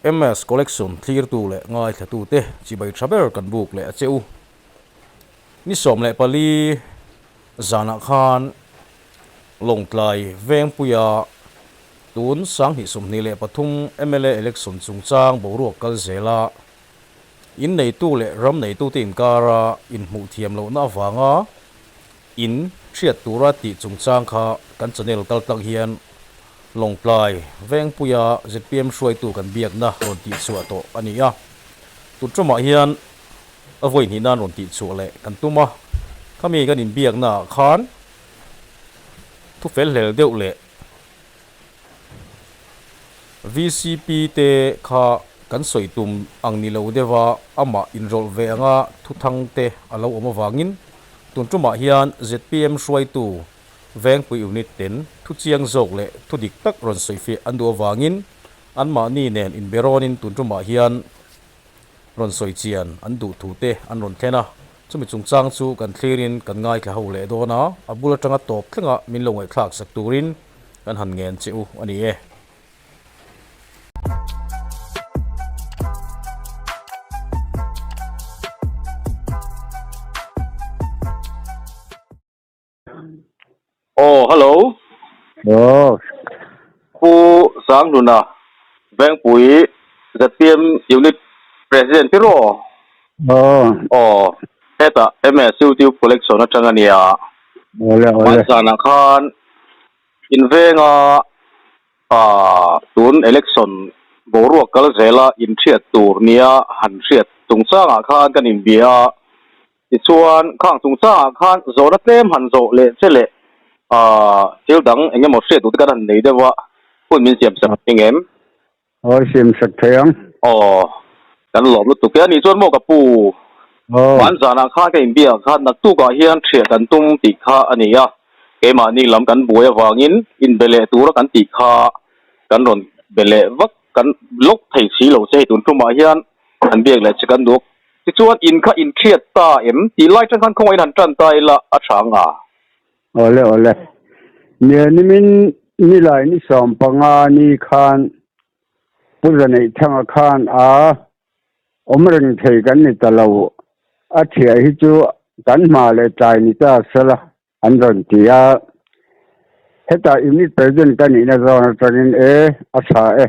MS Collection thlirtu leh ngaithlatute chibai tha ber kan buk leh a che u. Ni 14 zanah khan Lawngtlai Vengpuia tun 2023 mla election chungchang boruak kal zela in neitu leh ram neitute inkara inhmuh thiam lohna avanga in hriat tura tih chungchang kha kan channel kaltlang hian Lawngtlai Vengpuia zpm hruaitu kan biakna rawn tihchhuah tawh a ni a. Tun tumah hian a vawi hnih nan rawn tihchhuah leh kan tum a, khami kan inbiaknaah khan thu fel hlel deuh leh VCP te kha kan sawi tum ang ni lo deuh a, amah inrawlh ve anga thuthang te a lo awm avangin tun tumah hian zpm hruaitu Vengpui Unit ten thu chiang zawk leh thu dik tak rawn sawifiah an duh avangin anmahni nen inberawnin tun tumah hian rawn sawi chian an duh thu te an rawn thlen a, chumi chungchang chu kan thlirin kan ngaithla ho leh dawn a, a bul atanga tawp thlenga min lo ngaihthlak sak turin kan han ngen che u a ni e. Aw hello. Aw. Pu Sanghluna Vengpui zpm Unit President hi rawh. Aw. Aw hetah MS YouTube collection atang a nia. Awle awle. Hmanzanah khan in venga ah tun election boruak kal zela inhriat tur nia han hriat chungchangah khan kan inbia a. Tichuan, khang chungchangah khan zawhna tlem han zawh leh che leh thil dang eng emaw hriat duh te kan han nei deuh a, hun min siam sak eng em? Aw, siam sak thei ang. Aw, kan lawm lutuk e. Anih chuan maw ka pu, hmanzanah khan ka inbiak khan naktukah hian ṭhiah kan tum tih kha a ni a, keimahni lam kan buai avangin inbe leh tura kan tih kha kan rawn be leh vak kan lawk thei si lo che hei tun tumah hian han biak leh che kan duh. Tichuan in kha in hriat ta em? Tih lai ṭang khan khawngaih in han ṭan ta ila a ṭha ang a. Awle awle. Nia nimin nilai ni 15 ni khan Pu Zaneihthanga khan a awm reng thei kan ni ta lo. A thiah hi chu kan hma leh tlai ni ta sela an rawn ti a. Hetah unit president ka nihna zawn atangin e a tha e.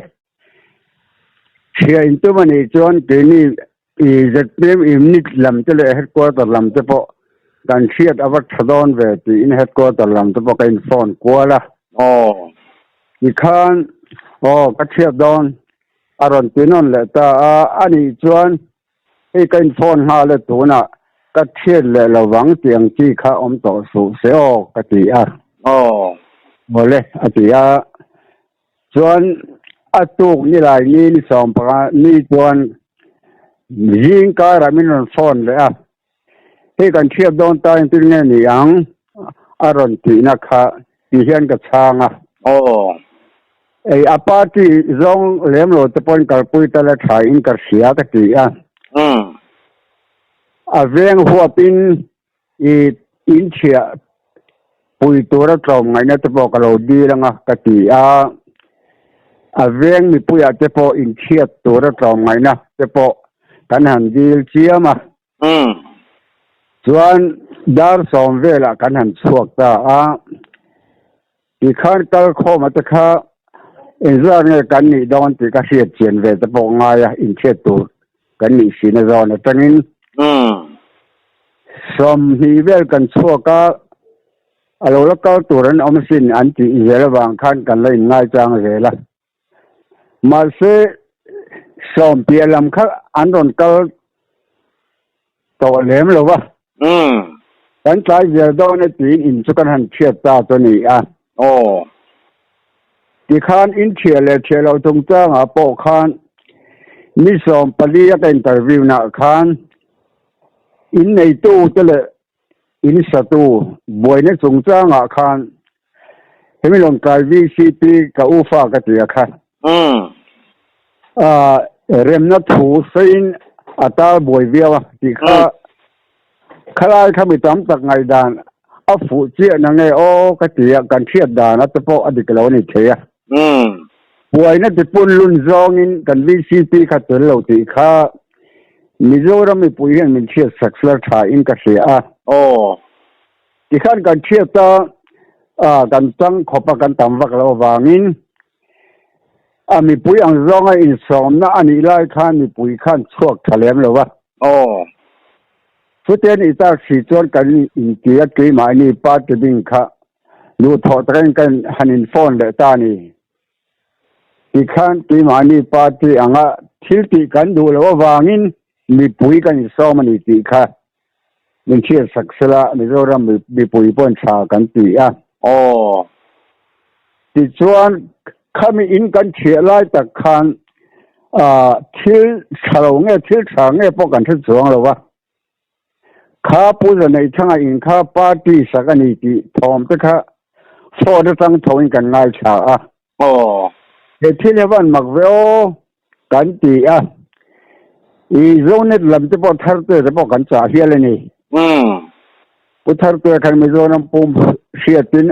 Hria in tum a nih chuan keini i zpm unit lam te leh headquarter lam te pawh kan hriat a va tha dawn ve tiin headquarter lam te pawh ka in phone kual a. Aw. Tikhan aw ka hriat dawn a rawn ti nawn leh ta a, a nih chuan hei ka in phone nghal e tunah ka hriat leh lovang tih ang chi kha awm tawh suh se aw ka ti a. Aw. Awle a ti a. Chuan a tuk nilai ni ni 15 ni chuan zing karah min rawn phone leh a, hei kan hriat dawn ta engtin nge ni ang a rawn tihna kha ti hian ka chhang a. Aw. Ei a party zawng lem lo te pawhin kalpui ta la tha in ka hria ka ti a. A veng huapin I inchhiah pui tura tlawm ngaihna te pawh ka lo dil anga ka ti a, a veng mipuiah te pawh inchhiat tura tlawm ngaihna te pawh kan han dil chiam a. Chuan dar 10 velah kan han chhuak ta a, tikhan kal khawma te kha engzat nge kan nih dawn tih ka hriat chian ve te pawh ngai a, inchhiat tur kan nih sina zawn atangin 20 vel kan chhuak a, a lo la kal tur an awm sin an tih zel avang khan kan la inngai chang zel a. Mahse 10 piah lam kha an rawn kal tawh lem lo va. Kan tlai zel dawn e tiin in chu kan han thiat ta chu a ni a. Aw. Tikhan in thiah leh thiah loh chungchangah pawh khan ni 14 a ka interview naah khan in neitu te leh in satu buaina chungchangah khan hemi Lawngtlai VCP ka u fa ka ti a kha. Remna thu sawiin a tar buai viau a tih kha khalai kha mi tam tak ngaihdan a fuh chiah na nge aw ka ti a, kan hriat dan a te pawh a dik lo a ni thei a. Buaina tipun lun zawngin kan VCP kha tel lo tih kha Mizoram mipui hian min hriat sak sela tha in ka hria a. Aw. Tikhan kan hriat a, kan chang khawp a kan tam vak loh avangin a mipui ang zawnga insawmna a nih lai khan mipui khan chhuak tha lem lo va. Aw. Chute a nih tak si chuan kan inti a keimahni party bing kha Duhthawh takin kan han in phone leh ta a ni. Tikhan keimahni party anga thil tih kan duh loh avangin mipui kan insawm a ni tih kha min hriatsak sela Mizoram mipui pawhin tha kan ti a. Aw. Tichuan khami in kan thiah lai tak khan thil tha lo nge thil tha nge pawh kan hre chuang lo va. Kha Pu Zaneithanga in kha party sak a ni tih thawm te kha phone atang tho in kan ngaithla a. Aw. He thil hi van mak ve aw kan ti a. I Zonet lam te pawh Tharte te pawh kan chah hial a ni. Umm. Pu Tharte khan Mizoram pum hriatin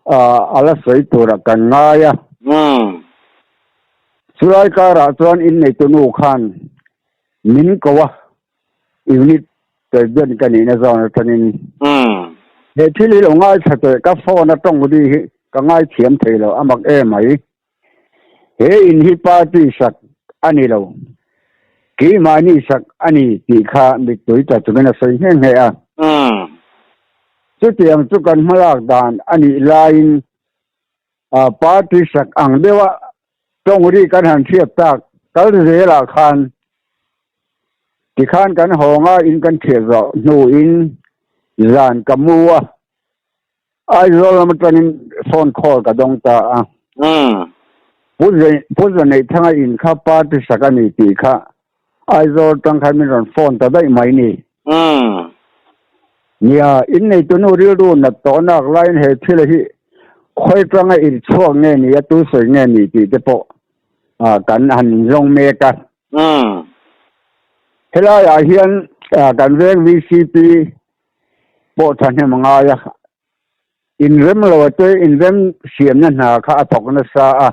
a la sawi turah kan ngai a. Umm. Chulai karah chuan inneitu nu khan min ko a. Unit president ka nihna zawn atangin he thil hi lo ngaithla teh ka phone a tawng ri hi ka ngaithiam thei lo a mak em mai. He in hi party sak a ni lo, keimahni sak a ni tih kha mittui tla chungin a sawi nghe nghe a. Chutiang chu kan hmalak dan a nih laiin Party sak ang deuha tawng ri kan han hriat tak kal zelah khan tikhan kan hawng a, in kan thiah zawh hnuin zan ka mu a, Aizawl lam atangin phone call ka dawng ta a. Pu Zaneihthanga in kha party sak a ni tih kha Aizawl atang khan min rawn phone ta daih mai ni. Nia, inneitunu rilru nat tawh nak laiin he thil hi khawi atanga inchhuak nge ni a, tu sawi nge ni tih te pawh kan han inzawng mek a. Helaiah hian kan veng VCP pawh thahnem a ngai a, Inrem lo a te inrem siamna hna kha a thawk nasa a.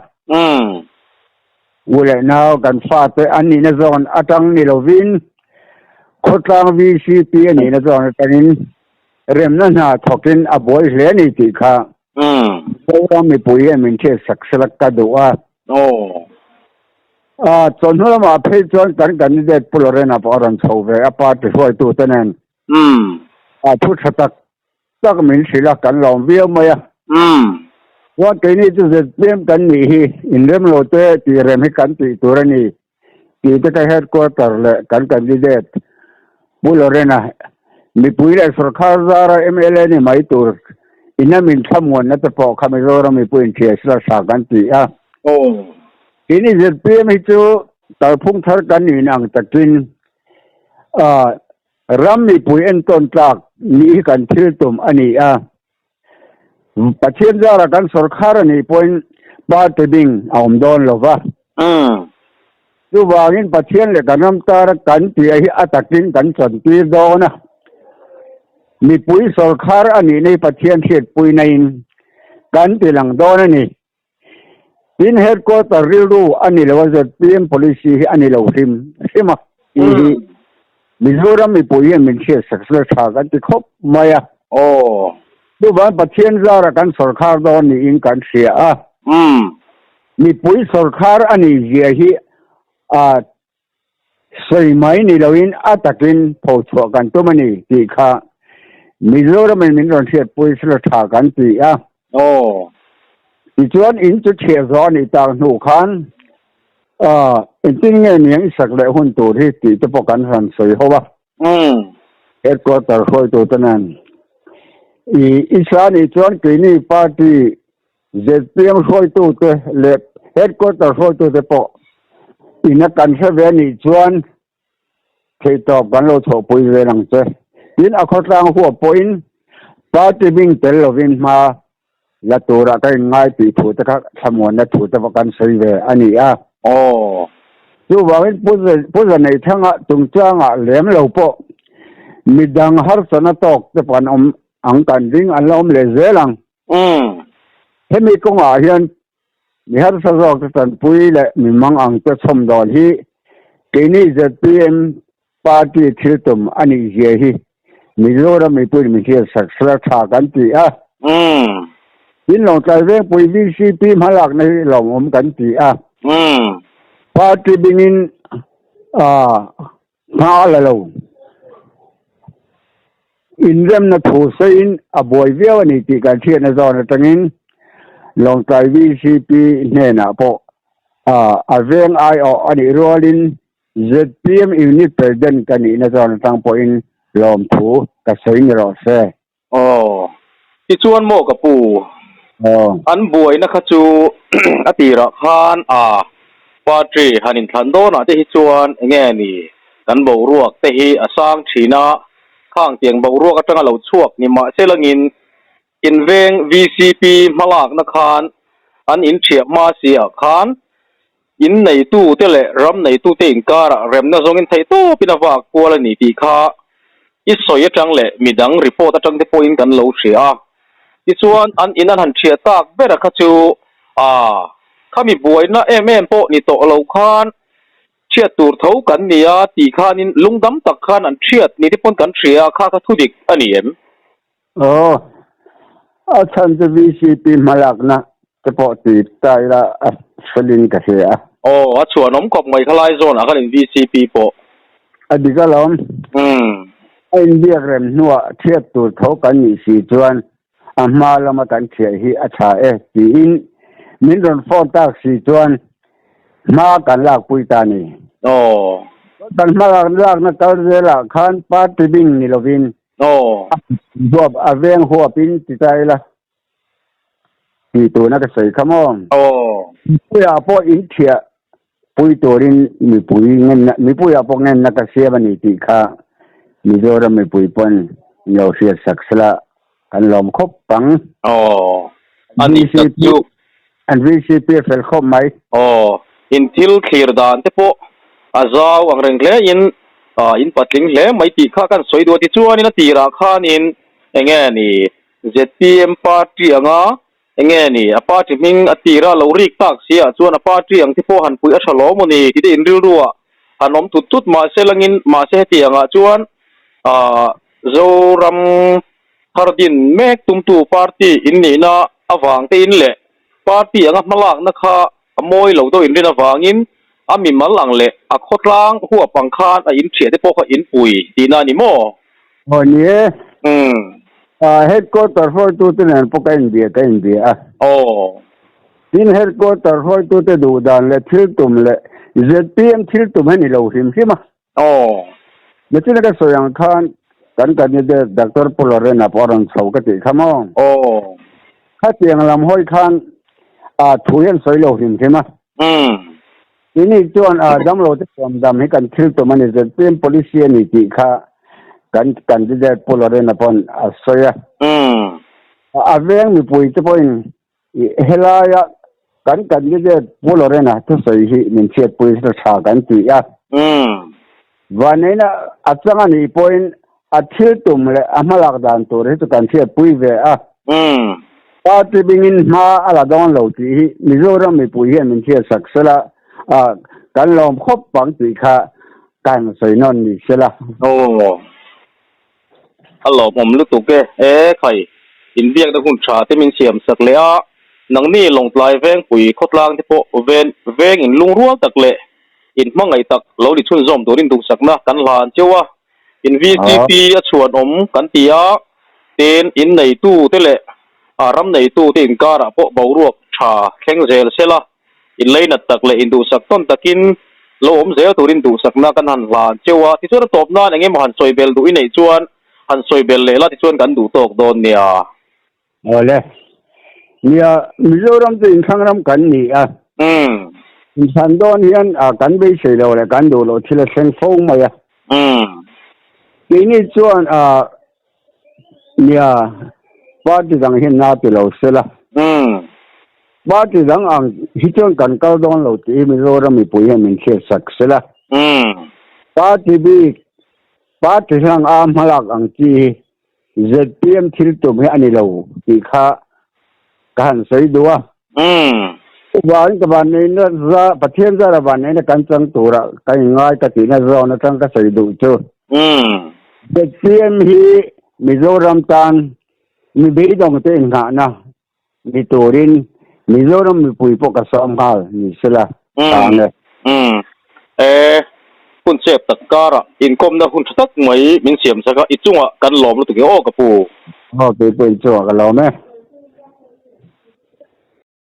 U leh nau kan fate an nihna zawn atang ni lovin khawtlang VCP a nihna zawn atangin remna hna thawkin a buai hle a ni tih kha Zoram mipui hian min hriatsak sela ka duh a. Chawhnu lamah phei chuan kan candidate Pu Lorena pawh a rawn chho ve a party hruaitute nen a thu tha tak tak min hrilh a, kan lawm viau mai a. Chuan keini chu ZPM kan nih hi inrem lo te tih rem hi kan tih tur a ni tih te ka headquarter leh kan candidate Pu Lorena mipui leh sawrkhar zara mla ni mai tur ina min thlamuanna te pawh kha Mizoram mipui inthiah sila tha kan ti a. Keini ZPM hi chu kalphung thar kan nih ang takin Ram mipui entawn tlak nih hi kan thil tum a ni a. Pathian zara kan sawrkhar a nih pawhin party bing a awm dawn lo va. Chuvangin Pathian leh kan ram tara kan tih hi a takin kan chantir dawn a. Mipui sawrkhar a nihna hi Pathian hriatpuinain kan tilang dawn a ni. Tin, headquarter rilru a ni lo a, zpm policy hi a ni lo hrim hrim a tih hi Mizoram mipui hian min hriatsak sela tha kan ti khawp mai a. Aw. Chuvang Pathian zara kan sawrkhar dawn niin kan hria a. Mipui sawrkhar a nih zia hi a Sawi mai ni loin a takin phochhuah kan tum a ni tih kha Mizoramin min rawn hriatpui sela tha kan ti a. Aw. Tichuan in chu chhiah zawh a nih tak hnu khan engtin nge niang i sak leh hun tur hi tih te pawh kan rawn sawi ho a. Headquarter hruaitute nen i i sa nih chuan keini party Zpm hruaitute leh headquarter hruaitute pawh ina kan hre ve anih chuan theihtawp kan lo chhohpui zel ang che. Tin, a khawtlang huap pawhin party hming tel lovin hma la turah ka inngai tih thu te kha thlamuanna thu te pawh kan sawi ve a ni a. Aw. Chuvangin Pu Zaneithanga chungchangah lem lo pawh midang harsatna tawk te pawh an awm ang kan ring an la awm leh zel ang. Umm. Hemi kawngah hian Mi harsa zawk te tanpui leh mi mang ang te chhawm dawn hi keini zpm party thil tum a nih zia hi Mizoram mipuiin min hriat sak sela tha kan ti a. Tin Lawngtlai Vengpui vcp hmalakna hi lawmawm kan ti a. Party bingin hma a la lo. Inremna thu sawiin a buai viau a ni tih kan hriatna zawn atangin Lawngtlai vcp hnenah pawh a veng aiawh a nih rualin zpm Unit President ka nihna zawn atang pawhin lawmthu ka sawi ni rawh se. Aw, tichuan maw ka pu? Aw. An buaina kha chu a tirah khan a party han inthlan dawnah te hi chuan enge ni kan boruak te hi a sang thin a, khang tiang boruak atanga lo chhuak ni mahse langin inveng vcp hmalakna khan an inthiah hma si ah khan In neitute leh ram neitute inkarah remna zawngin theih tawpin a vak kual a ni tih kha i sawi atang leh midang report atang te pawhin kan lo hria a. Tichuan an in an han ṭhiah tak bera kha chu aa khami buaina em em pawh ni tawh lo khan ṭhiat tur tho kan ni a tih khanin lungdam tak khan an ṭhiat ni te pawn kan hria a, kha kha thudik a ni em? Aw, a chhan chu VCP hmalakna te pawh ti ta ila a felin ka hria a. Aw, a chhuanawm khawp mai khalai zawnah khan in VCP pawh. A dik alawm. Umm. A inbiak rem hnuah thiat tur tho kan nih si chuan a hma lama kan thiah hi a tha e tiin min rawn phone tak si chuan hma kan lakpui ta ni. Aw. Kan hma lakna kal zelah khan party bing ni lovin Aw. Huap a veng huapin ti ta ila tih tuna ka sawi kha maw? Aw. Mipuiah pawh in thiah pui turin mipui ngenna mipuiah pawh ngenna ka siam a ni tih kha Mizoram mipui pawn lo hriat sak sela kan lawm khawp ang. Aw. A nih tak chu. An VCP a fel khawp mai. Aw, in thil thlir dan te pawh a zau ang reng hle in in patling hle mai tih kha kan sawi duh a. Tichuanin a tirah khanin enge ni zpm party anga enge ni a party hming a tira lo rik tak si ah chuan a party ang te pawh han puih a tha lo maw ni tih te in rilru ah han awm tut tut mahse langin mahse hetiang ah chuan Zoram Thar din mek tumtu party in nihna avang te in leh party anga hmalakna kha a mawi lo deuh inrin avangin a mimal ang leh a khawtlang huap ang khan a inthiah te pawh kha inpui tihna a ni maw? Aw ni e. Umm. Headquarter hruaitute nen pawh ka inbia ka inbia a. Aw. Tin headquarter hruaitute duh dan leh thil tum leh zpm thil tum hi ni lo hrim hrim a. Aw. Nichina ka sawi ang khan kan candidate Doctor Pu Lorena pawh a rawn chho ka tih kha maw? Aw. Khatiang lam hawi khan a thu hian sawi lo hrim hrim a. Umm. Tini chuan a damlo te thuam dam hi kan thil tum a ni, zpm policy a ni tih kha kan candidate Pu Lorena pawn a sawi a. Umm. A veng mipui te pawhin Helaia kan candidate Pu Lorena thusawi hi min chhiatpui hla tha kan ti a. Vaneina a chang a nih pawhin a thil tum leh a hmalak dan tur hi chu kan chhiatpui ve a. Party bingin hma a la dawn lo tih hi Mizoram mipui hian min chhiatsak sela, kan lawm khawp ang tih kha kan sawi nawn ni sela. Aw. A lawmawm lutuk e. E khai, inbiakna hun tha te min siam sak leh a, nangni Lawngtlai Vengpui khawtlang te pawh ven veng in lungrual tak leh in hmangaih tak lo ni chhunzawm turin duhsakna kan hlan cheu a, in VCP a chhuanawm kan ti a, tin in neitu te leh a ram neitu te inkarah pawh boruak tha thleng zel sela. Inleinat tak leh induhsak tawn takin lo awm zel turin duhsakna kan han hlan cheu a, tichuan a tawp nan eng emaw han sawi bel duh i neih chuan han sawi bel leh la tichuan kan duh tawk dawn nia. Awle. Nia, Mizoram chu inthlang ram kan ni a. Umm. Inthlan dawn hian kan beisei lo leh kan duh loh thil a thleng fo mai a. Umm. Keini chuan Nia, party dang hian na ti lo se la. Umm. Party dang ang hi chuan kan kal dawn lo tih hi Mizoram mipui hian min hriat sak se la. Umm. Party bik, party hlang a hmalak ang chi hi zpm thil tum hi a ni lo tih kha ka han sawi duh a. Umm. Chuvangin ka vanneihna za, Pathian zara vanneihna kan chang tura ka inngai ka tihna zawn atang ka sawi duh chu. ZPM hi Mizoram tan mi beidawngte innghahna ni turin Mizoram mipui pawh ka sawm nghal ni sela ka ang e. Umm. E, hun chep tak karah inkawmna hun tha tak mai min siam chak a, i chungah kan lawm lutuk e aw ka pu. Aw keipawh in chungah ka lawm e.